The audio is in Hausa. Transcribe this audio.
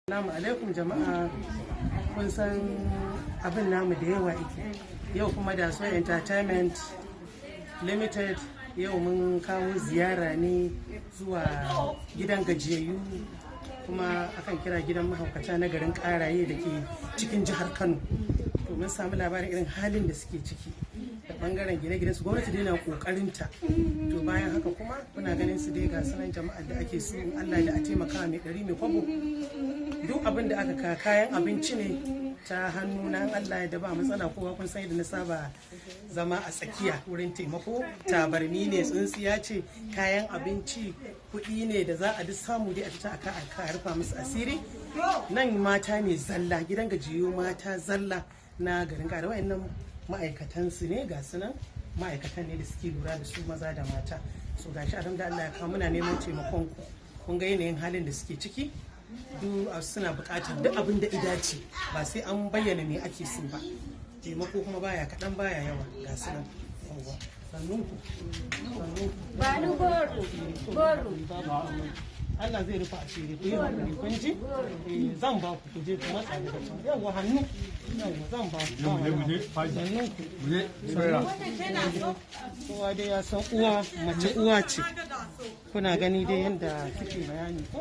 Assalamu alaikum jama'a. Kun san abin namu da yawa yake yau kuma da so Entertainment Limited. Yau mun kawo ziyara ne zuwa gidan gajiyayyu, kuma akan kira gidan mahaukata na garin Karaye da ke cikin jihar Kano. To mun samu labarin irin halin da suke ciki da bangaren gine-gine su. Gwamnati dai na kokarinta. To bayan haka kuma kuna ganin su dai, ga sanan jama'ar da ake so in Allah da a taimaka mai ɗari mai kwabo. Duk abin da aka ka kayan abinci ne ta hannu na, Allah ya da ba matsala. Kowa kun san yadda na saba zama a tsakiya wurin taimako. Tabarmi ne, tsintsiya ce, kayan abinci, kuɗi ne da za a duk samu dai a fita aka aka rufa musu asiri. Nan mata ne zalla, gidan gajiyu mata zalla na garin Kara. Wayannan ma'aikatan su ne, ga su nan, ma'aikatan ne da suke lura da su, maza da mata. So gashi da Allah ya kawo, muna neman taimakon ku. Kun ga yanayin halin da suke ciki. Duk suna buƙatar duk abin da idace, ba sai an bayyana me ake so ba. Taimako kuma baya kaɗan baya yawa. Ga su nan. Yawwa, sannun ku, sannun ku. Ba ni goro, goro. Allah zai rufa asiri, ku yi hakuri, kun ji? Eh, zan ba ku. Ku je ku matsa daga can. Yawwa, hannu. Yawwa, zan ba ku. Ba wani abu. Sannun ku. Kowa dai ya san uwa mace uwa ce. Kuna gani dai yadda suke bayani ko?